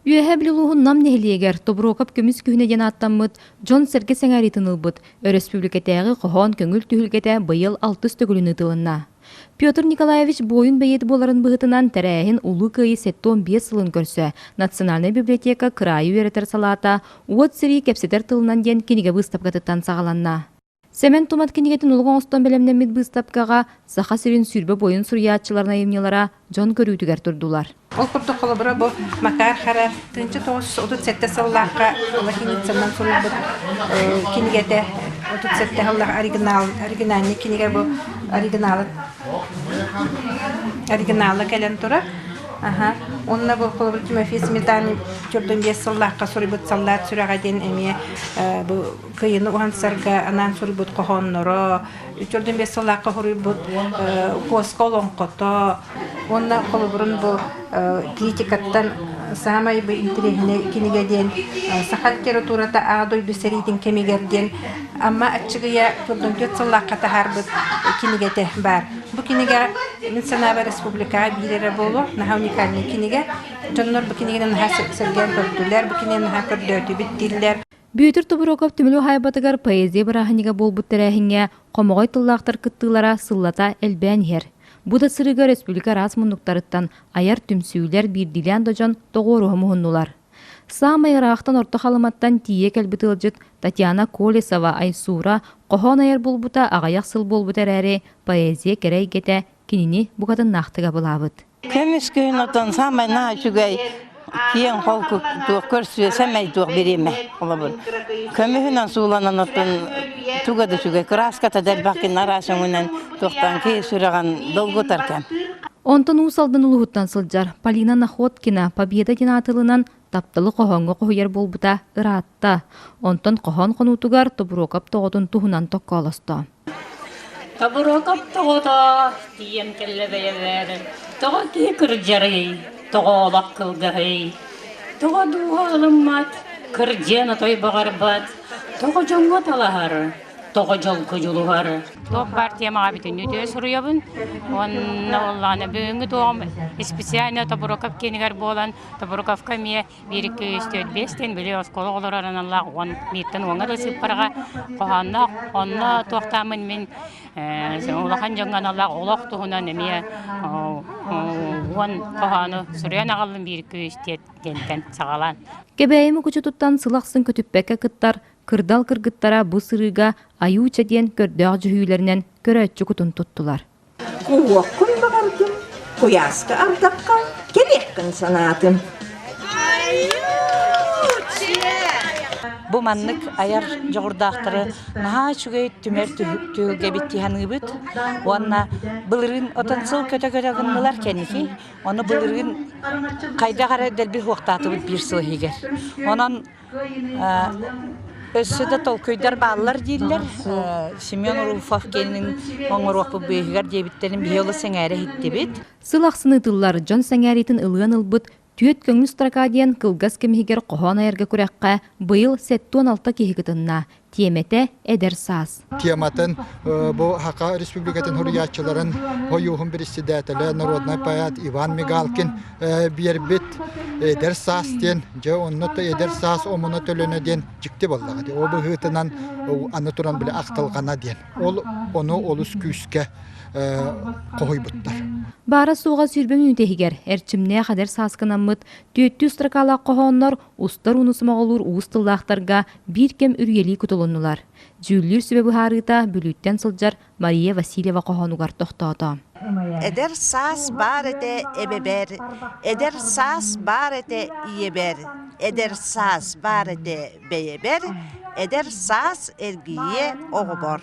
Үөһээ Бүлүү улууһун Нам нэһилиэгэр Тобуруокап көмүс күһүнэ диэн ааттаммыт дьон-сэргэ сэҥээриитин ылбыт өрөспүүбүлүкэтээҕи хоһоон көҥүл түһүлгэтэ быйыл алтыс төгүлүн ыытылынна. Петр Николаевич буойун бэйиэт буоларын быһыытынан тэрээһин Улуу Кыайыы 75 сылын көрсө Национальнай библиотека кыраайы үөрэтэр салаата Уот сэрии кэпсэтэр тылынан диэн кинигэ быыстапкатыттан саҕаланна. Сэмэн Тумат кинигэтин олук оҥостон бэлэмнэммит быыстапкаҕа Саха сирин 20 буойун суруйааччыларын айымньылара дьон көрүүтүгэр турдулар. Ол курдук холобура бу Макар Хара 1937 сыллаахха латиницанан суруйбут кинигэтэ 37 сыллаах оригинал оригинальный кинигэ бу оригиналы оригинала кэлэн турар. Аха. Онно бу холобур Тимофей Сметанин 45 сыллаахха суруйбут «Саллаат сүрэҕэ» диэн эмиэ бу Кыйыны уһансарга анаан суруйбут хоһоонноро, 45 сыллаахха суруйбут Куоска олоҥхото уонна холобурун бу критикаттан саамай бу интэриэһинэй кинигэ диэн саха литературата Аҕа дойду сэриитин кэмигэр диэн Амма Аччыгыйа 44 сыллаахха таһаарбыт кинигэтэ баар. Бу кинигэ мин санаабар республикаҕа биир эрэ буолуо, наһаа уникальный кинигэ. Дьоннор бу кинигэни наһаа сэргээн көрдүлэр, бу кинигэни наһаа көрдөөтүбүт дииллэр. Бүөтүр Тобуроков Түмэл уһаайбатыгар поэзия бырааһынньыга буолбут тэрээһиҥҥэ хомоҕой тыллаахтар кыттыылара сыллата элбээн иһэр. Бу да сырыыга республика араас муннуктарыттан айар түмсүүлэр, биирдиилээн да дьон тоҕуоруһа муһуннулар. Саамай ыраахтан Орто Халыматтан тиийэ кэлбит ыалдьыт Татьяна Колесова Айсура хоһоон айар буолбута аҕыйах сыл буолбута эрээри, поэзия кэрэ эйгэтэ кинини букатыннаахтык абылаабыт. Көмүс күһүн отон саамай наһаа үчүгэй киэҥ холку туох көрсүө сэмэй туох бириэмэ холобур. Көмүһүнэн сууланан оттон туга да үчүгэй кырааската да элбэх гин араас өҥүнэн туохтан киһи сүрэҕин долгутар кэм. Онтон Уус Алдан улууһуттан сылдьар Полина Находкина Победа диэн аатылынан тапталы хоһооҥҥо хоһуйар буолбута ыраатта. Онтон хоһоон хонуутугар Тобуруокап тоҕотун туһунан токкоолосто. Тобуруокап тоҕото тиийэн кэллэ бэйэбэр, тоҕо киһи кырдьарый, тоҕо олох кылгаһый, тоҕо дууһа ылыммат, кырдьыан отой баҕарбат, тоҕо дьоҥҥо талаһар, тоҕо дьолго дьулуһар. Туох баар темаҕа бүтүннүү үтүө суруйабын. Уонна буоллаҕына бүгүҥҥү туоҕум специально Тобуруокап киинигэр буолан Тобуруковка эмиэ Биир икки үс түөрт биэс диэн били оскуола оҕолоро аналлаах уон бииртэн уоҥҥа да сыыппараҕа хоһоонноох. Онно туохтааммын мин улахан дьоҥҥо аналлаах олох туһунан эмиэ уон хоһоону суруйан аҕаллым биир икки үс диэнтэн саҕалаан. Кэбээйи Мукучутуттан сыл ахсын көтүппэккэ кыттар кырдал кыргыттара бу сырыыга Айууча диэн көрдөөх дьүһүйүүлэринэн көрөөччү кутун туттулар. Куһуоккун баҕардым, куйааска ардахха кэлиэххин санаатым. Бу маннык айар дьоҕурдаахтары наһаа үчүгэй түмэр түһүлгэбит дии саныыбыт. Уонна былырыын отон сыл көтө-көтө гыннылар кэнники. Ону былырыын хайдах эрэ дэлби суохтаатыбыт биир сыл иһигэр. Онон Өссө да толкуйдар бааллар дииллэр. Семен Руфов киэнин оҥоруохпут быыһыгар диэбиттэрин биһи олус сэҥээрэ иһиттибит. Сыл ахсын ыытыллар дьон сэҥээриитин ылыан ылбыт Түөрт көҥүл строка диэн кылгас кэм иһигэр хоһоон айарга күрэххэ быйыл 76 киһи кытынна. Тиэмэтэ «Эдэр саас». Тематын бу Саха Республикатын суруйааччыларын Сойууһун председателэ, народнай поэт Иван Мигалкин биэрбит «Эдэр саас» диэн, дьэ онно «Эдэр саас омуна төлөнө» диэн дьикти буоллаҕа дии. Ол быһыытынан аны туран били ахтылҕана диэн. Ол ону олус күүскэ хоһуйбуттар. Баара-суоҕа 20 мүнүүтэ иһигэр эрчимнээх эдэр саасканаммыт түөттүү строкалаах хоһооннор устар ууну сомоҕолуур уус тыллаахтарга биир кэм үрүйэлии кутулуннулар. Дьүүллүүр сүбэ быһаарыыта Бүлүүттэн сылдьар Мария Васильева хоһоонугар тохтоото. Эдэр саас баар этэ эбэбэр, эдэр саас баар этэ ийэбэр, эдэр саас баар этэ бэйэбэр, эдэр саас эргийиэ оҕобор.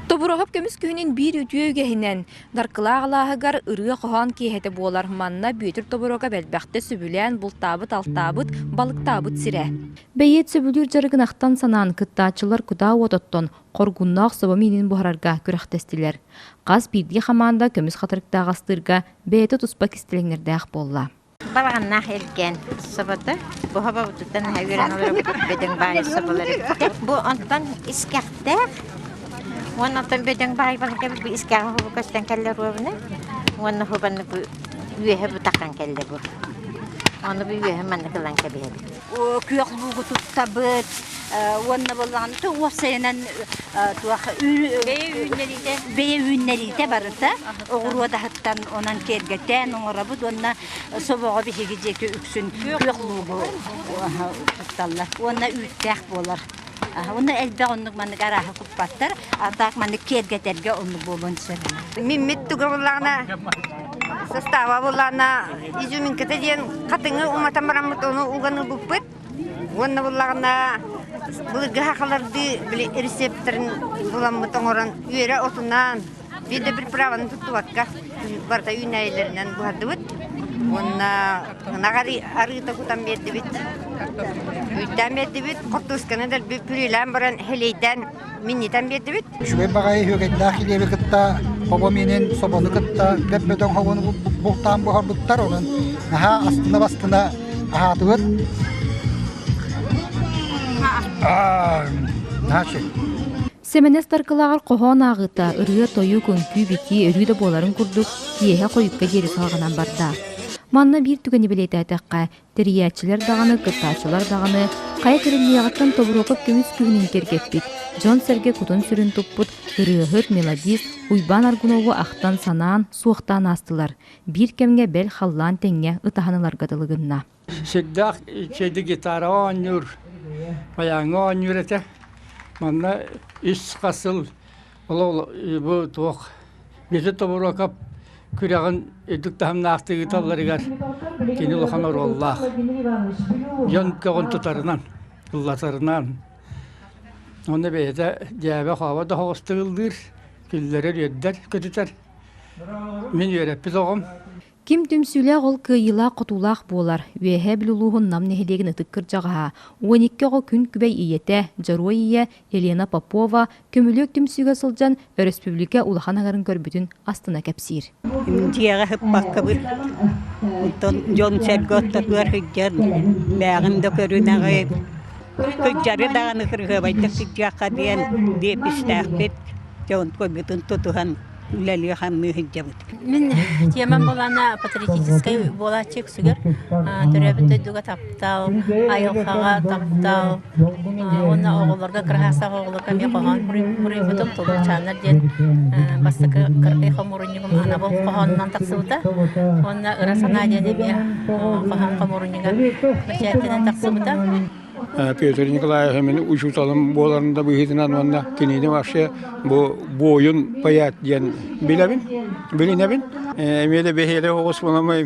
Тобуруоһап көмүс күһүнүн биир үтүө үгэһинэн Даркылаах алааһыгар ырыа-хоһоон киэһэтэ буолар. Манна Бүөтүр Тобуруокап элбэхтэ сөбүлээн бултаабыт-алтаабыт, балыктаабыт сирэ. Бэйиэт сөбүлүүр дьарыгын ахтан-санаан кыттааччылар кутаа уот оттон, хоргуннаах собо миинин буһарарга күрэхтэстилэр. Хас биирдии хамаанда көмүс хатырыктаах астыырга бэйэтэ туспа кистэлэҥнэрдээх буолла. Балаҕаннаах Элгээн собото бу хобобутуттан наһаа үөрэн олоробут бөдөҥ баайы соболор эбиттэр. Бу онтон искэхтээх уонна онтон бөдөҥ баай балык эбит бу искэҕи хобу көстөн кэллэ оруобуна уонна хубанны бу үөһэ бутахан кэллэ бу. Ону бу үөһэ маннык ылан кэбиһэбит. Күөх луугу туттабыт уонна буоллаҕына уопсайынан туох бэйэ үүннэриитэ барыта оҕуруот аһыттан онон киэргэтэн оҥоробут уонна собоҕо биһиги диэки үксүн күөх луугу тутталлар уонна үүттээх буолар. Уонна элбэх оннук маннык арааһы куппаттар, а так маннык киэргэтэргэ оннук буолуон сөп. Миммит туга буллаҕына состава буллаҕына изюминката диэн хатыҥы уматан бараммыт ону уган ылбыппыт. Уонна буллаҕына былыргы хахалардыы били рецепторын буламмыт оҥорон үөрэ отунан биир да приправаны туттубакка барыта үүнээйилэринэн буһардыбыт. Уонна ынах арыыта кутан биэрдибит. Үүттээн биэрдибит, хортуусканы дэлби пюрелээн баран хэлиэйдээн минньитэн биэрдибит. Үчүгэй баҕайы үөгэйдээх килиэби кытта хобо миинин собону кытта бөп-бөдөҥ хобону бултаан буһарбыттар. Онон наһаа астына-бастына аһаатыбыт. Наһаа үчүгэй. Сэмэнэс Даркылааҕар хоһоон ааҕыыта, ырыа-тойук, үҥкүү-битии өрүү да буоларын курдук, киэһэ хойукка диэри салҕанан барда. Манна биир түгэни бэлиэтээтэххэ, тэрийээччилэр даҕаны, кыттааччылар даҕаны хайа тэриллиэҕиттэн Тобуруокап көмүс күһүнүн киэргэппит, дьон-сэргэ кутун-сүрүн туппут ырыаһыт, мелодист Уйбаан Аргунову ахтан-санаан, суохтаан аастылар. Биир кэмҥэ бэл халлаан тэҥҥэ ытаһан ыларга дылы гынна. Сүрдээх үчүгэйдик гитараҕа оонньуур, байааҥҥа оонньуур этэ. Манна үс хас сыл ол бу туох Бүөтүр Тобуруокап күрэҕин үрдүк таһымнаахтык ыыталларыгар кини улахан оруоллаах. Дьон көҕүн тутарынан, ыллатарынан. Уонна бэйэтэ дьээбэ-хообо да соҕустук ыллыыр, күллэрэр, үөрдэр, көтүтэр. Мин үөрэппит оҕом. Ким түмсүүлээх ол кыайыылаах-хотуулаах буолар, Үөһээ Бүлүү улууһун Нам нэһилиэгин ытык кырдьаҕаһа, 12 оҕо күн күбэй ийэтэ, Дьоруой ийэ Елена Попова Көмүлүөк түмсүүгэ сылдьан өрөспүүбүлүкэ улахан аҥарын көрбүтүн астына кэпсиир. Дьиэҕэ сыппаккабыт, онтон дьон-сэргэ ортотугар сылдьан, бээҕин да көрүнэҕит, кырдьары даҕаны кырыһыабайдык сылдьыахха диэн диэпистээхпит, дьэ онтукайбытын тутуһан үлэлии-хамныы сылдьабыт. Мин темам буолана патриотическай буолааччы үксүгэр төрөөбүт дойдуга таптал, айылҕаҕа таптал уонна оҕолорго кыраһаастаах оҕолорго эмиэ хоһоон суруйбутум Тулуучааннар диэн бастакы кыракый хомуурунньугум анабыл хоһоонунан тахсыбыта уонна Ыра санаа диэн эмиэ хоһоон хомуурунньуга бэчээттэнэн тахсыбыта. Петр Николаевич мин учууталым буоларын да быһыытынан уонна кинини вообще бу буойун поэт диэн билэбин, билинэбин. Эмиэ да бэһиэлэ оҕус буоламай,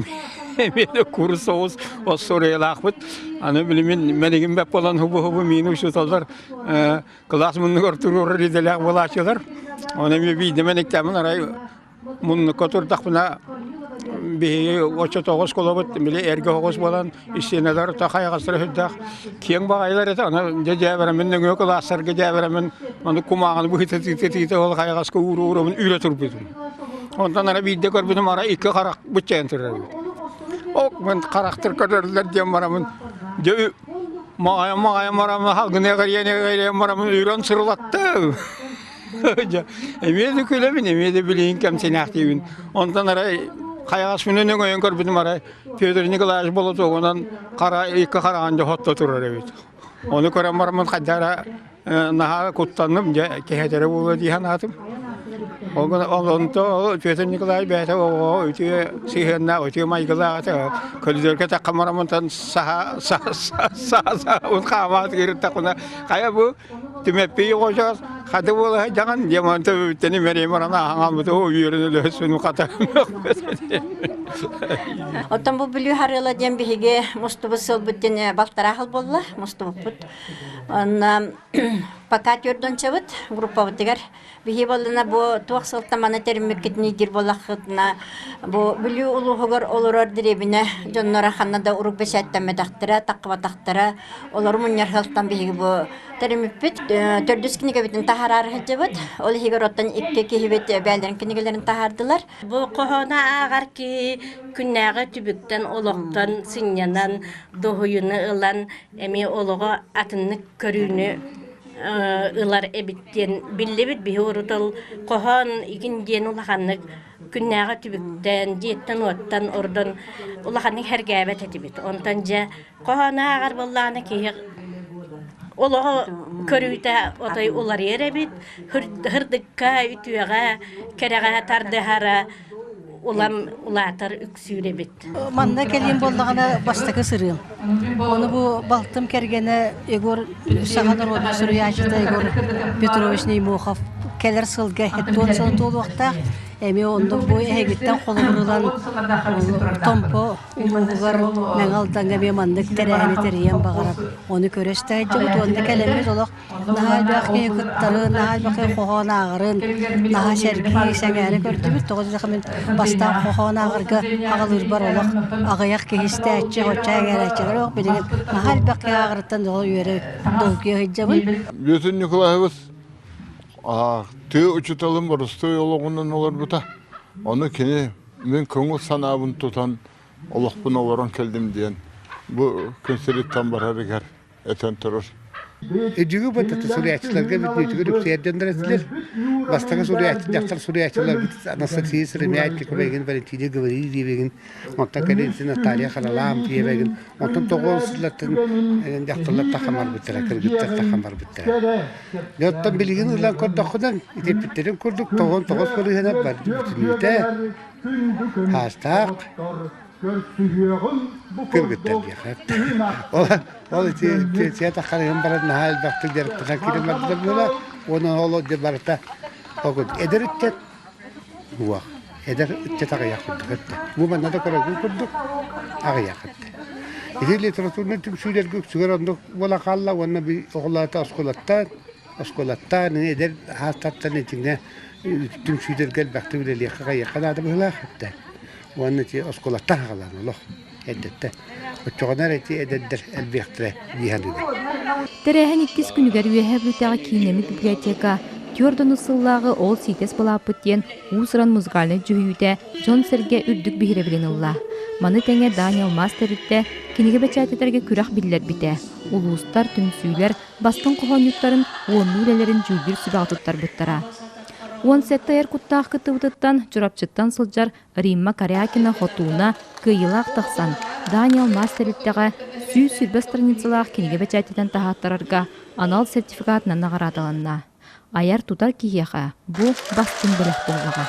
эмиэ да курус оҕус остуоруйалаахпыт. Аны билимин мэнигин бэп буолан хубу-хубу миин учууталлар кылаас муннугар туруорар идэлээх буолааччылар. Оны эмиэ биирдэ мэниктэмин арай Муннукка турдахпына биһиги оччотооҕу оскуолабыт били эргэ оҕус буолан истиэнэлэр хайаҕастара сүрдээх киэҥ баҕайылар этэ. Аны дьэ дьээбэрэммин нөҥүө кылаастарга дьээбэрэммин аны кумааҕыны быһыта тыыта-тыыта ол хайаҕаска уура-уурабын үрэ турбутум. Онтон ара биирдэ көрбүтүм ара икки харах быччайан турар эбит. Ок мин харахтар көрөрлөр диэн барамын дьэ маҕайа-маҕайа барамын халгыны эҕирийэн-эҕирийэн барамын үрэн сырылаттым. Эмиэ да күлэбин, эмиэ да билигин кэмсинээхтиибин. Онтон арай хайаҕаспын өҥөйөн көрбүтүм арай Федор Николаевич болотуогунан хара икки хараҕын дьэ хотто турар эбит. Ону көрөн бараммын хайдах эрэ наһаа куттанным, дьэ кэһэтэрэ буолуо дии санаатым. Онто Федор Николаевич бэйэтэ оҕоҕо үтүө сыһыаннаах, үтүө майгылаах этэ. Көрүдүөргэ таххан бараммынтан саха саха саха хаамаат кииртэхпинэ хайа бу Түмэппий оҕочоос хаты буола сылдьаҕын диэн онто бүтэни мэрийэн баран ааһаҥалбыт оо үөрэн өлөһөссүн хата Оттон бу Бүлүү Харыала диэн биһиги мустубут сылбыт диэн балтараа сыл буолла мустубуппут. Онно пока түөрдончабыт группабытыгар Биһи буоллана бу туох сылтан маны тэриммиккитин диир буоллаххытына бу Бүлүү улууһугар олорор дэриэбинэ дьонноро ханна да урук бэчээттэммэтэхтэрэ, таххыбатахтара. Олору мунньар сылтан биһиги бу тэриммиппит. Төрдүс кинигэбитин таһаараары сылдьабыт. Ол иһигэр оттон икки киһибит бэйэлэрин кинигэлэрин таһаардылар. Бу хоһоону ааҕар киһи күннээҕи түбүктэн, олохтон сынньанан, дуоһуйууну ылан эмиэ олоҕо атыннык көрүүнү ылар эбит диэн биллибит. Биһи урут ол хоһоон игин диэн улаханнык Күннээҕи түбүктэн, дьиэттэн-уоттан ордон улаханнык сэргээбэт этибит. Онтон дьэ хоһоону ааҕар буоллаҕына киһи олоҕу көрүүтэ отой уларыйар эбит, сырдыкка, үтүөҕэ, кэрэҕэ тардыһара улам улаатар үксүүр эбит. Манна кэлиим буоллаҕына бастакы сырыым. Ону бу балтым кэргэнэ Егор саха норуотун суруйааччыта Егор Петрович Неймохов кэлэр сылга 70 сыл туолуохтаах. Эмиэ оннук бу эһигиттэн холобур ылан Томпо улууһугар Мэҥэ Алдаҥҥа эмиэ маннык тэрээһини тэрийэн баҕарар. Ону көрө истээччибит уонна кэлэммит олох Наһаа элбэх киһи кыттарын, наһаа элбэх киһи хоһоон ааҕарын, наһаа сэргии, сэҥээрэ көрдүбүт. Тоҕо диэтэххэ мин бастаан хоһоон ааҕарга аҕалыырбар олох аҕыйах киһи истээччи, оччо эҥээрээччилэр олох билигин наһаа элбэх киһи ааҕарыттан үөрэ долгуйа сылдьабын. Бүөтүр Николаевич тыа учууталын боростуой олоҕунан олорбута. Ону кини мин көҥүл санаабын тутан олохпун олорон кэллим диэн бу күн сириттэн барарыгар этэн турар. Үдүгү бытаты суруйааччыларга бүтүнүүтүгэр үксэйэрдэннэр этилэр. Бастакы суруйааччы дьахтар суруйааччыларбыт Анастасия Сыромятникова Валентина Гаврильевигин, онтон кэлин Наталья Харалаам диэбэгин, онтон тоҕо сыллартан дьахталлар тахамарбыттара, кыргыттар тахамарбыттара. Оттон билигин ылан көрдөххүнэн, итиппиттэрин курдук тоҕон тоҕус барыһына бар бүтүнүүтэ хаастаах Кыргыттар диэхэ. Ол ол ити пенсия таххарыһын баран наһаа элбэхтик дьарыктанан киирэн бардылар буола. Уонна ол дьэ барыта ол эдэр ыччат уох эдэр ыччат аҕыйах курдук этэ. Бу манна да көрөргүн курдук аҕыйах этэ. Ити литературнай түмсүүлэргэ үксүгэр оннук буола хаалла уонна би оҕолоото оскуолаттан оскуолаттан эдэр хаастартан итиннэ түмсүүлэргэ элбэхтик үлэлиэххэ хайыахха наада быһыылаах этэ. Уонна ити оскуолаттан аҕалан олох эрдэттэн. Оччоҕуна эрэ ити эдэрдэр элбиэхтэрэ дии саныыбын. Тэрээһин иккис күнүгэр Үөһээ Бүлүүтээҕи кииннэммит библиотека түөрт онус сыллааҕы Ол сиитэс былааппыт диэн уус-уран музыкальнай дьүһүйүүтэ дьон-сэргэ үрдүк биһирэбилин ылла. Маны тэҥэ Дани Алмаас тэрилтэ кинигэ бэчээтэтэргэ күрэх биллэрбитэ. Улуустар, түмсүүлэр бастыҥ хоһоонньуттарын уоннуу үлэлэрин дьүүллүүр сүбэҕэ туттарбыттара. 17 айар куттаах кыттыбытыттан Чурапчыттан сылдьар Римма Корякина-Хотууна кыайыылаах тахсан, Дани Алмаас тэрилтэҕэ 120 страницалаах кинигэ бэчээттэтэн таһааттарарга анал сертификатынан наҕараадаланна. Айар-тутар киһиэхэ бу бастыҥ бэлэх буоллаҕа.